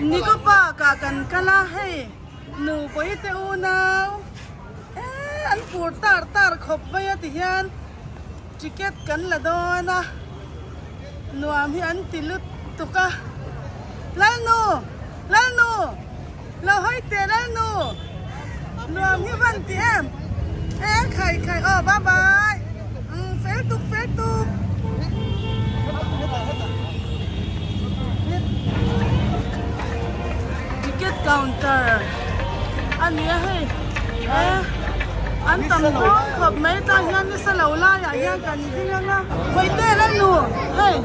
Nico Park ah kan kal a hei nupui te unau eee an fur tar tar khawp mai a ti hian ticket kan la dawn a nuam hi an ti lutuk a Lalnu Lalnu lo hawi teh Lalnu nuam hi van ti em e khai khai aw bye bye umm fel tuk fel tuk. Ticket counter a ni a hei e an tam dawn khawp mai tlai hian nisa lo laiah hian kan ding ang a Vawite Lalnu hei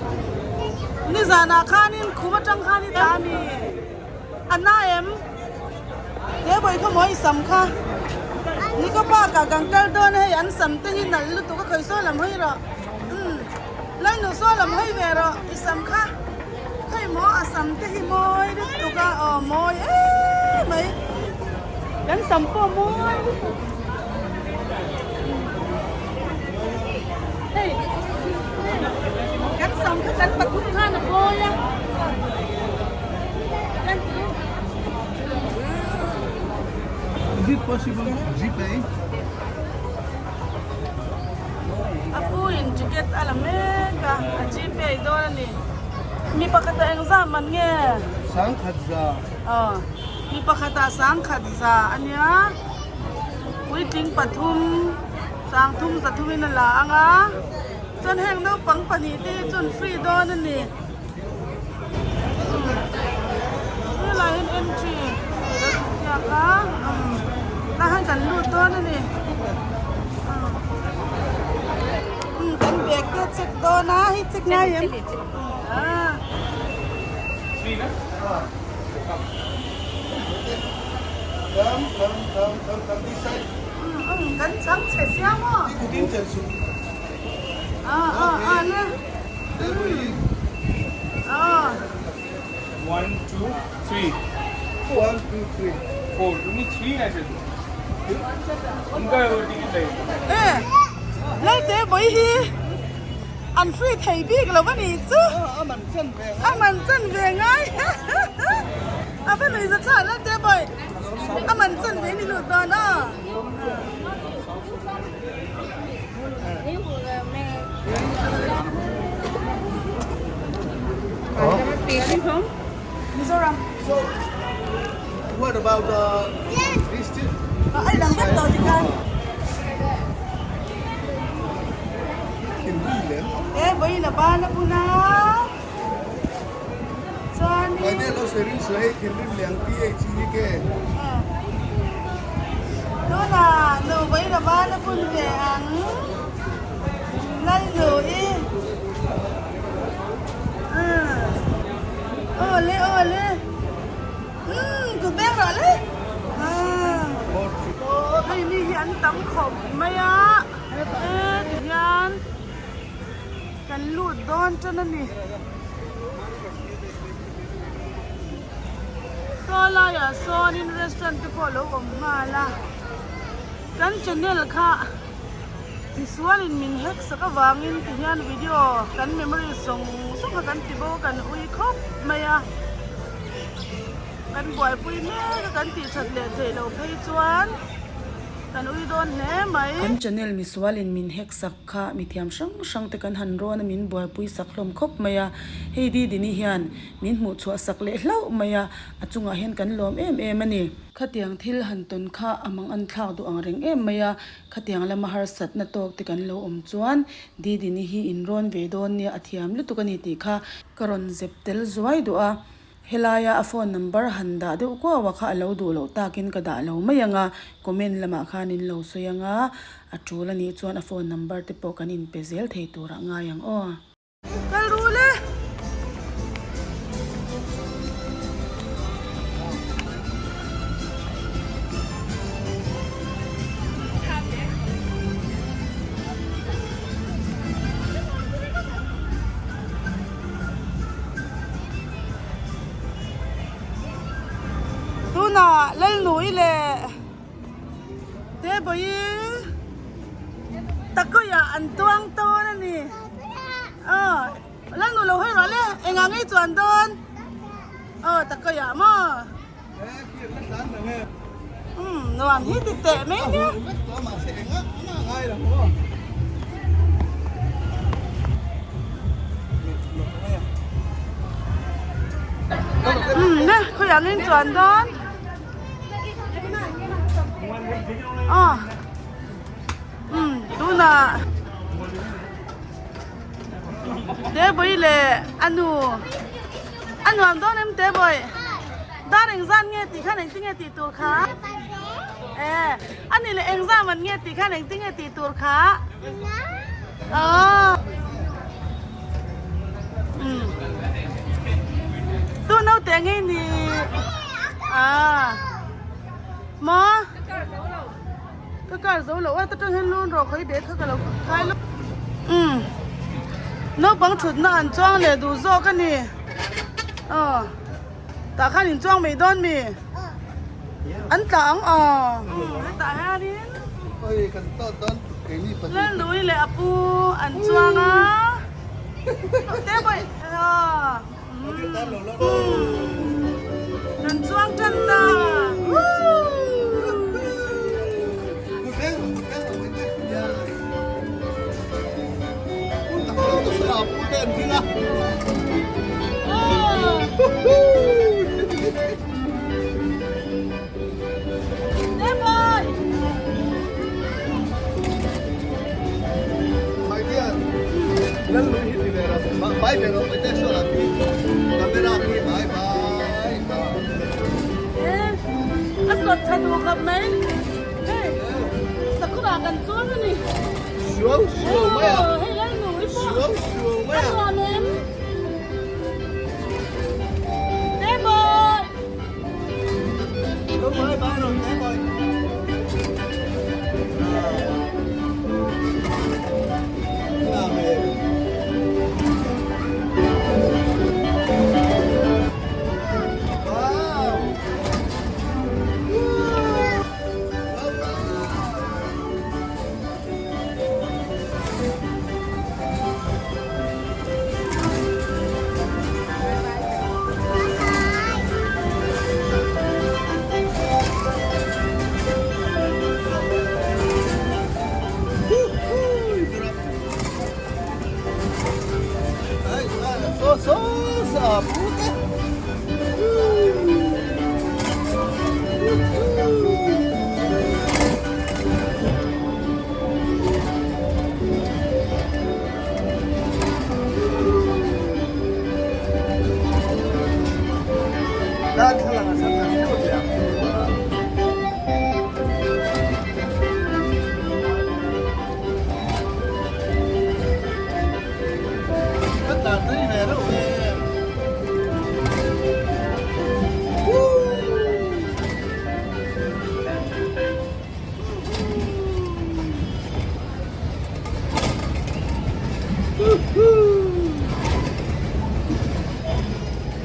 nizanah khanin khum atang khan i tla a ni. A na em? He vawi kha maw i sam kha? Ni ka park ah kan kal dawn a hei an sam te hi nalh lutuk a khawi saw lam hawi rawh umm Lalnu saw lam hawi ve rawh i sam kha khawi maw a sam te hi mawi lutuk a aw mawi em mai kan sam pawh mawi lutuk hei kan sam kha kan pathum khan a mawi a. Is it possible GPay? A pu in ticket a la mek a, a GPay dawn a ni. Mi pakhatah engzah man nge? Sangkhat za. Aw, mi pakhatah sangkhat za a nia. Puitling pathum, sangthum zathumin a la ang a. Chuan heng naupang pahnih te hi chuan free dawn a ni. Helai hian entry tih a inziak a tah hian kan lut dawn a ni kan bag te a check dawn a hei check ngai em kan chang chhe sia maw a a le. One, two, three. One, two, three. Four. Only three na chadu. Unka ticket चाहिए. Eh, Lalte boi hi an free thei bik lo a nih chu. A man chan ve. A man chan ve ngai. A va nui za thlak Lalte boi. A man chan ve ni lut dawn a. Mizoram. So, what about the this thing? Ai lang vek tawh tikhan. E vawiin a ban a bun a. Chuanin. Tunah nu vawiin a ban a bun ve ang. Lalnu i. Aw le aw le. Umm kut beng rawh le. Hei mi hi an tam khawp mai a. E tihian. Kan lut dawn tan a ni. Saw laiah sawnin restaurant te pawh a lo awm nghal a. Kan channel kha misualin min hack sak avangin ti hian video kan memory zawng zawng kha kan ti bo a kan ui khawp mai a. Kan buaipui mek a kan tih that leh theih loh phei chuan kan ui dawn hle mai. Kan channel misualin min hack sak Kha mithiam hrang hrang te kan han rawn a min buaipui sak hlawm khawp mai a, hei Didini hian min hmuh chhuah sak leh hlauh mai a, a chungah hian kan lawm em em a ni. Khatiang thil han tawn kha a mang an thlak duh ang reng em mai a, khatiang lama harsatna tawk te kan lo awm chuan Didini hi in rawn ve dawn nia a thiam lutuk a ni tih kha ka rawn zep tel zuai duh a. Helaia a phone number han dah deuh kuau a kha a lo duh loh takin ka dah lo mai ang a, comment lamah khan in lo sawi ang a, a tul a nih chuan a phone number te pawh kan inpe zel thei turah ngai ang aw. Kal ru le. Tunah Lalnui leh Tebawi Takuiah an tuang tawn a ni. Aw Lalnu lo hawi rawh le engah ngei chuan dawn. Aw. Aw takawih ah maw? Umm nuam hi ti teh mai nia. Umm le khawiah ngei chuan dawn. Aw umm tunah Tebawii leh a nu a nuam dawn em Tebawii dar engzat nge tih khan engtin nge tih tur kha e a nih leh engzat man nge tih khan engtin nge tih tur kha aw umm tu naute ngei ni a maw. Ka kar zo loh a ta tang hian lun rawh khawi bag kha ka lo khai lawk umm naupang thutna an chuang leh duh zawk a ni aw tah khan in chuang mai dawn mi an tla ang aw hetah hianin Lalnui leh a pu an chuang a te pawh aw Kan chuang tan ta. A sawt tha duh khawp mai. Hei sakawrah kan chuang a ni. Hei Lalnu i pawh a nuam em? Tebawih!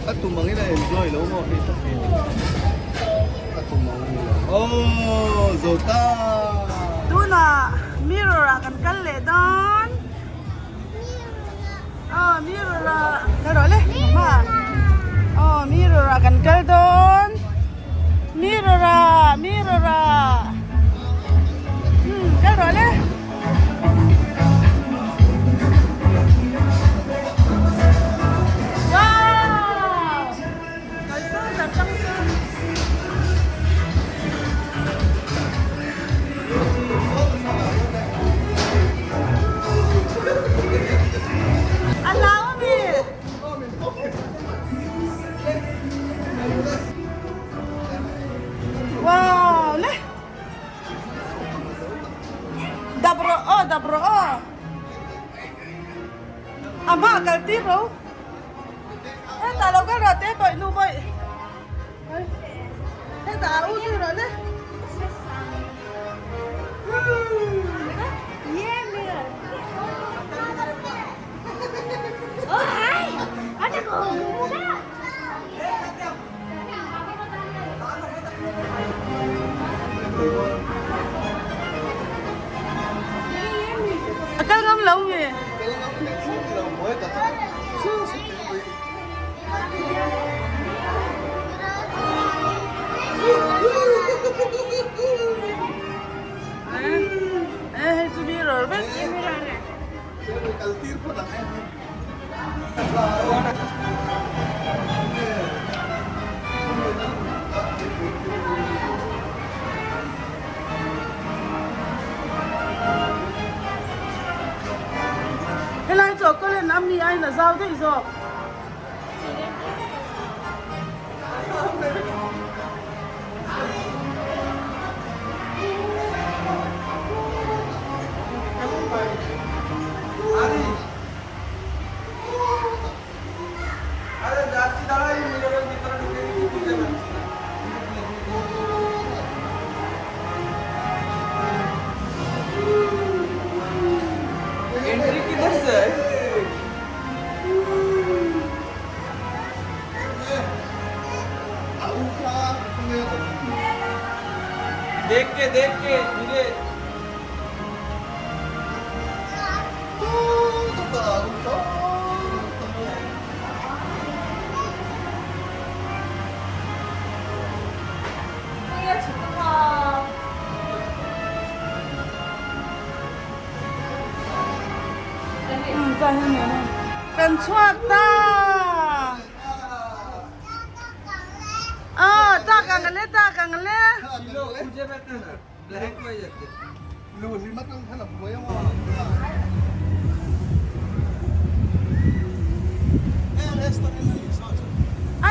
A tum angin a enjoy lo maw hei tak hi a tum ang a ni lo aw zo ta. Tunah mirror ah kan kal leh dawn. Aw mirror ah kal rawh le mama aw mirror ah kan kal dawn mirror ah mirror ah hmm kal rawh le. Wow kal sawn tak tang chu. A hlau a mi? Wow le. hian a zau daih zawk. Kan chhuak ta! Aw, tak ang le, tak ang le.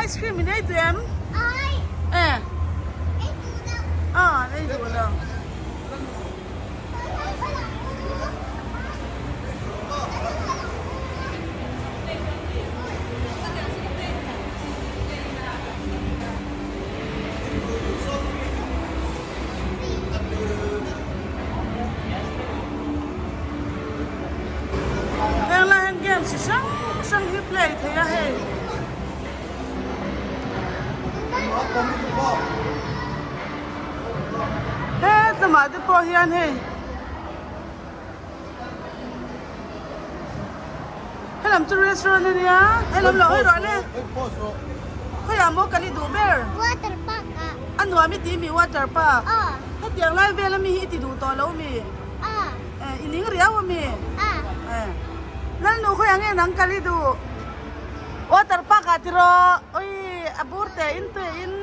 Ice cream in ei duh em? Eh. Aw, ei duh lo. Heng lai hian game chi hrang hrang hi play thei a hei. Hetlama te pawh hian hei helam chu restaurant a nia helam lo hawi rawh le khawiah maw kan i duh ber water park ah a nuam i ti mi water park aw hetiang lai vel ami hi i ti duh tawh lo mi aw i ning riau ami aw lalnu khawiah nge nang kal i duh water park ah tiraw ui a bur te in te in.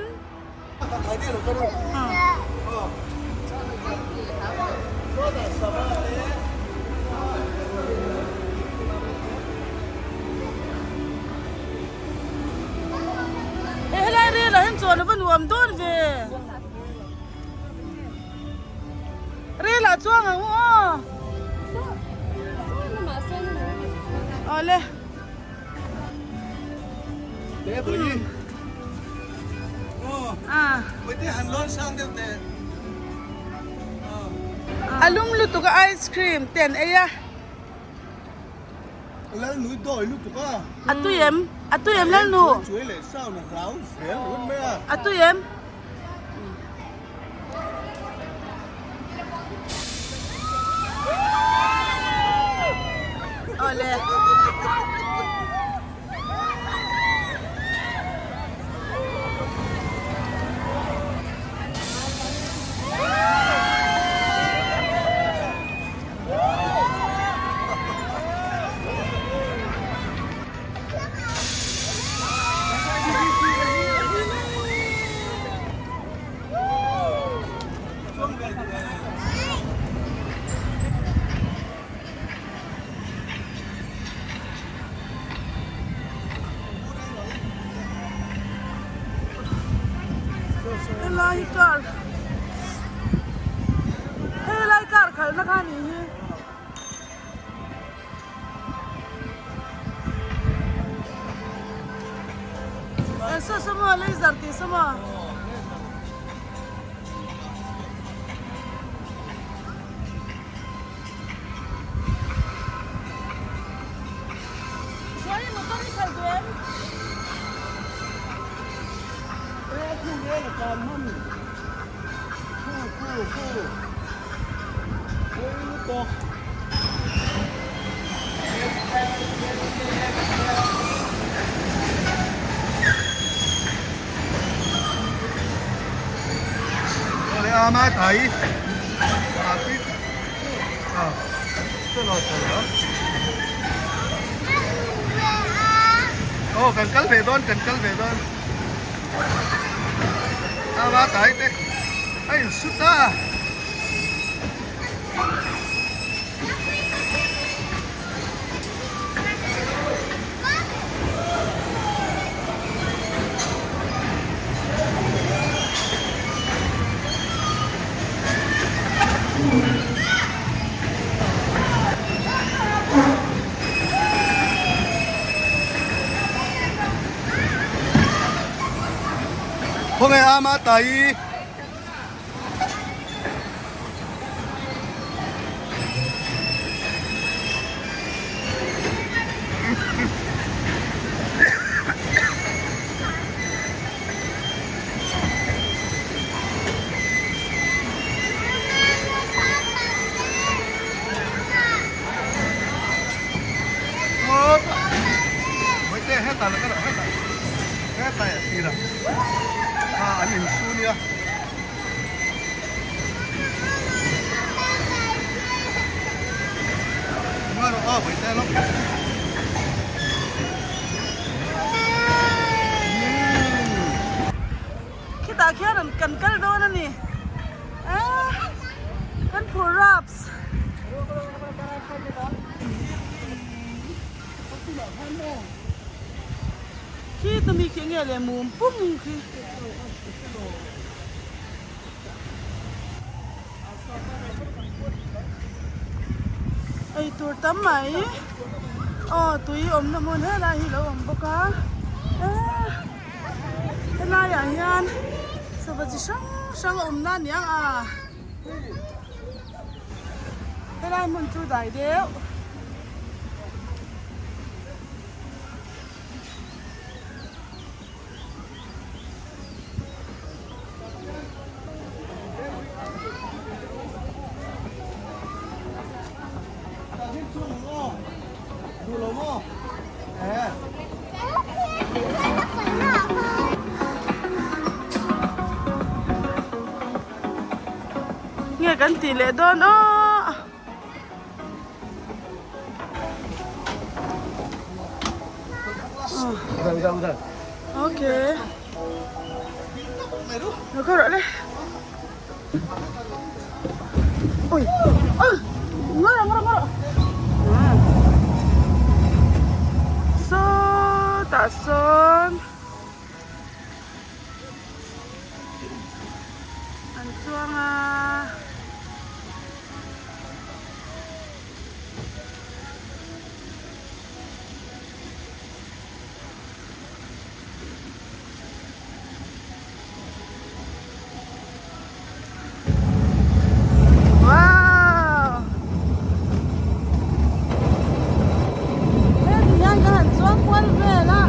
He helai rel ah hian chuan a va nuam dawn ve. Rel ah chuang ang u aw. Awle. A lum lutuk a ice cream te an ei a. A tui em? A tui em Lalnu? A tui em? Awle. Helai car helai car khalhna kha a nih hi. Saw saw maw laser tih saw maw. Chuan motor hi khalh duh em? Aw kan kal ve dawn kan kal ve dawn a tai te a insut a. Khawnge ama tai. Khitah khian an kan kal dawn a ni eee kan phur raps. Khi tumi khi nge le mum pum khi. Ei tur tam mai aw tui awmna hmun helai hi lo awm bawk a eee helaiah hian sava chi hrang hrang a awmna a ni ang a helai hmun chu dai deuh. Nge kan tih leh dawn aw. Okay. Nó có rồi đấy. Ui. Ôi. Ngó rồi, ngó rồi, ngó rồi. So, ta son. An chuang a. Wow! Heti hian kan han chuang kual vel a.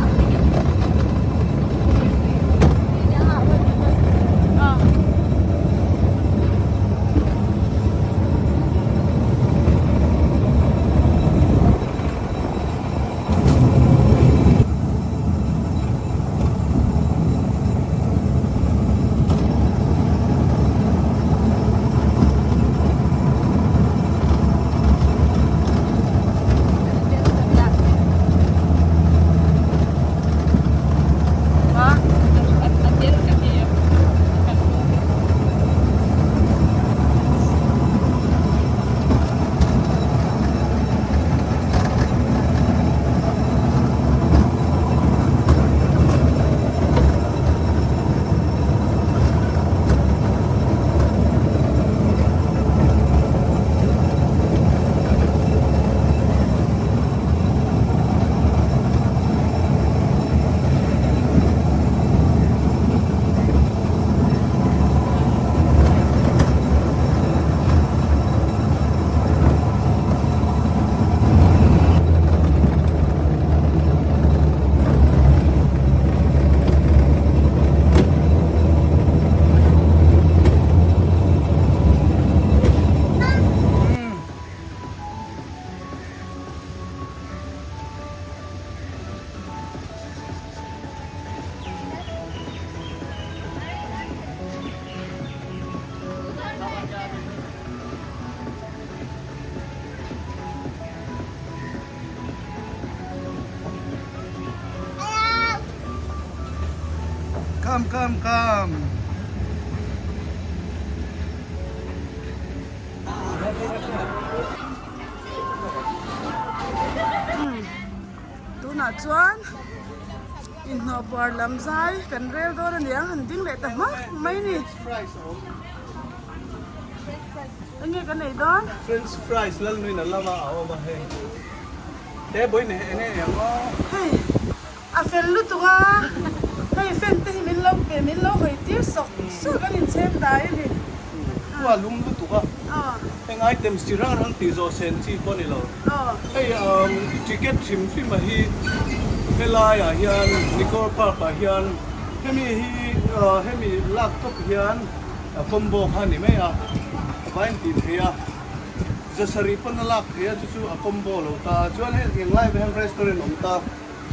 Come, come, come. Tunah chuan inhnawh puar lam zai kan rel dawn a ni ang han ding leh ta hmak mai ni. Enge kan ei dawn? French fries lalnuin a lama a awm a hei. He bawi nei enge ei ang aw. Hei a fel lutuk a, hei fan te hi min lo. lo pe min lo hawi tir sawk sawk an inchhem dai a ni. Khua lum lutuk a, heng items chi hrang hrang tih zawh sen chi pawh a ni lo. Hei ticket hrim hrim a hi helai ah hian Nikor Park ah hian hemi hi hemi lak tawp hian a combo kha a ni mai a, a vai in tih theih a, zasarih pawn a lak theih a chu chu a combo lo ta a, chuan heng englai hian restaurant awm ta.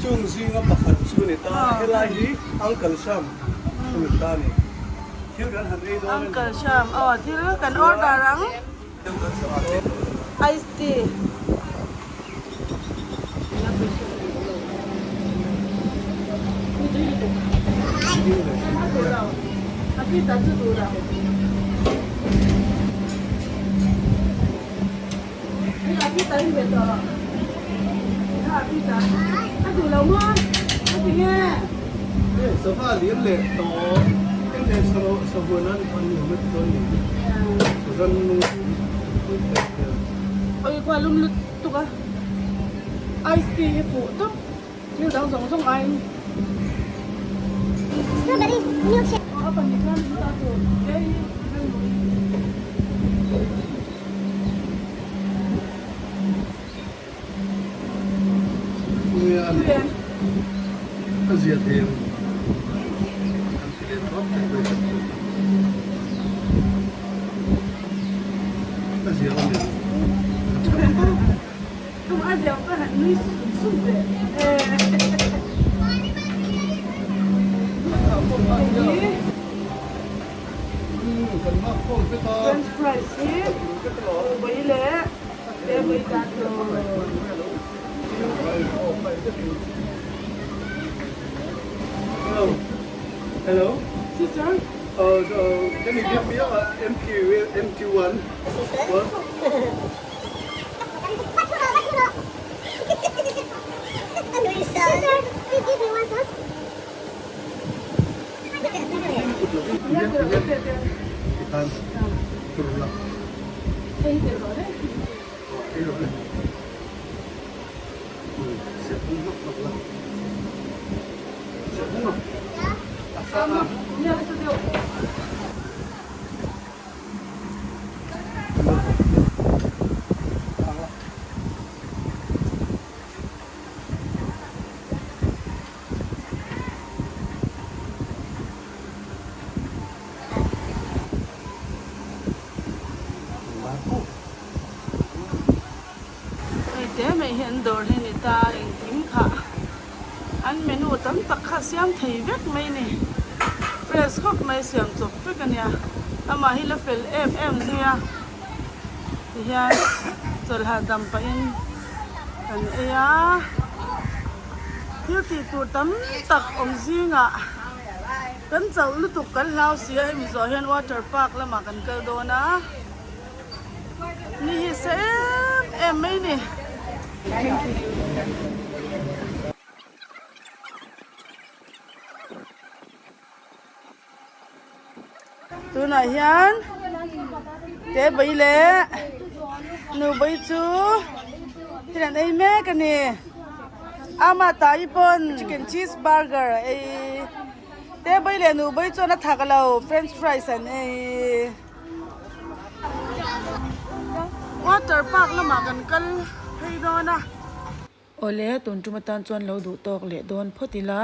Chung zinga pakhat chu ni ta, helai hi Uncle Sam a ni ta a ni. Thil kan han ei dawn a ni. Uncle Sam, aw thil kan order ang. Ice tea. Sava liam leh tawh eng leh sahuan an an awm a ti dawn ni ran nung Oi kua lum lut tuk a ice tea hi fuh tawp thil dang zawng zawng aiin Strawberry milkshake. Aw a pahnih khan in ta tur te hi kan luh hi. A zia thei ang an ti leh tawp thei mai ka ti. A zia awm em? A tha tawp. Tum a zia ka han nui sum sum ve. French fries hi ui leh te ui ta tur. Hello. Hello. Sister. Can you give me a empty empty one? What? Sister, please give me one sauce. Hei te mai hi an dawr hi a ni ta engkim kha an menu tam tak kha siam thei vek mai a ni fresh khawp mai siam chawp vek a nia amah hi la fel em em zui a tihian chawlh hahdam pahin kan ei a. Thil tih tur tam tak awm zingah kan chauh lutuk kan hlau si a, hemi zawh hian water park lamah kan kal dawn a, ni hi sa em em mai ni. Tunah hian te bai leh nu bai chu thil an ei mek a ni. Ama tai pawn chicken cheese burger a ei. Te bai leh nu bai chuan a thak lo french fries an ei. Water park lamah kan kal phei dawn a. Awle, tun tum atan chuan lo duh tawk leh dawn phawt ila,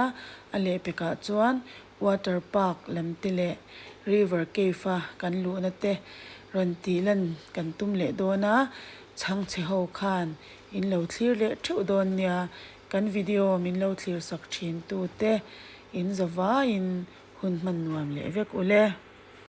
a lehpekah chuan water park lam te leh river cave a kan luhna te rawn tih lan kan tum leh dawn a, chhangchhe ho khan in lo thlir leh theuh dawn nia, kan video min lo thlir sak thin tu te in zavaiin hun hman nuam leh vek ule.